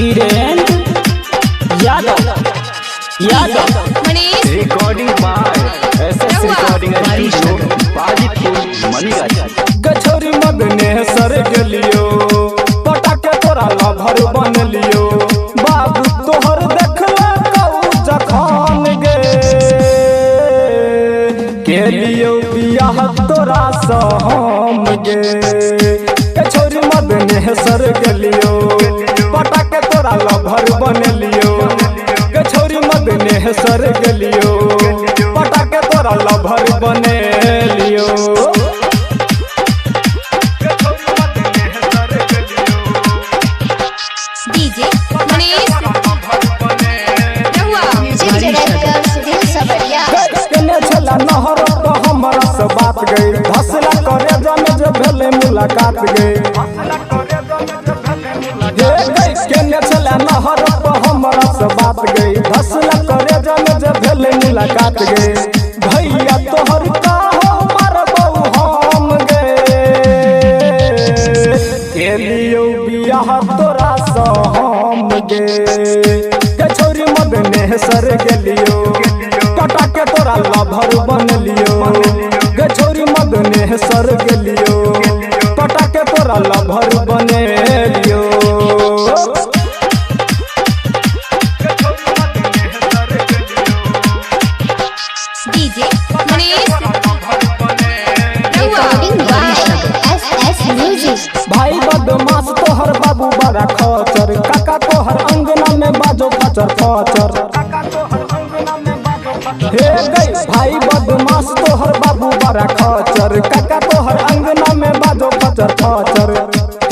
Dhirendra Yadav Yadav. Manish recording by S S recording studio, Bajitpur, Maniganj. गछौरी Madane sir गेलियो, पटाके तोरा lover बनलियो। बाबू तोहर देखला कौ जखन गे, केलियो बियाह तोरा स हम गे। गछौरी मदने सर गेलियो, पटाके तोरा लभर बनलियो। गछौरी मदने सर गेलियो, पटाके तोरा lover बनेलियो। DJ Manish Rahua. Music director Sudhir Sawaria. केने छला नहर पर हमरा से बात गई, धसला करे जमे जे भेले मुलाकात गई। हे गई केने छला नहर पर हमरा से बात गई, धसला करे जमे जे भेले मुलाकात गई। भैया तोहर का हो मारबौ हम गे, केलियो बियाह तोरा स हम गे। गछौरी मदने सर गेलियो, कटा के तोरा लभर बनलियो। गछौरी मदने सर गेलियो, कटा के तोरा lover बनेलियो। DJ Manish Rahua. Recording by S S music. भाई बदमाश तोहर बाबू बड़ा खचर, काका तोहर अंगना में बाजो फचर फचर। हे गई भाई बदमाश तोहर बाबू बड़ा खचर, काका तोहर अंगना में बाजो फचर फचर।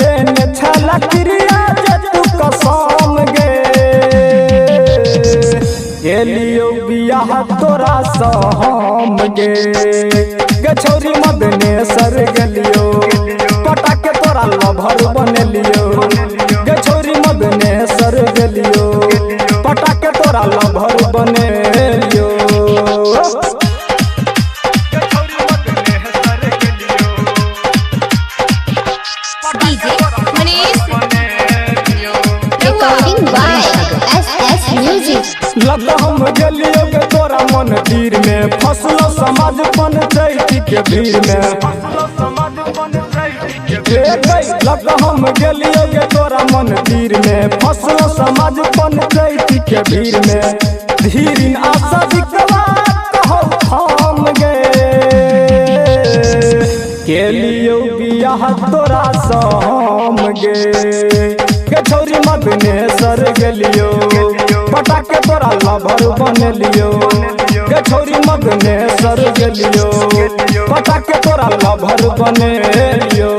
हेने छला क्रिया जे तू कसम गे, गेलियो बियाह तोरा स हम गे। गछौरी मदने सर गेलियो, पटा के तोरा लभर बनेलियो। गछौरी मदने सर गेलियो, पटा के तोरा lover बनेलियो। DJ Manish Rahua. Recording by S S music. लग हम गेलियो के तोरा मंदिर में, फसलो समाज पंचायती के भीड़ में। हे गई लग हम गेलियो के तोरा मंदिर में, फसलो समाज पंचायती के भीड़ में। धीरिन आशा दिखवा कहो हम गे, केलियो बियाह तोरा स हम गे। गछौरी मदने सर गेलियो, पटा के तोरा लभर बनेलियो। गछौरी मदने सर गेलियो, पटा के तोरा लभर बनेलियो।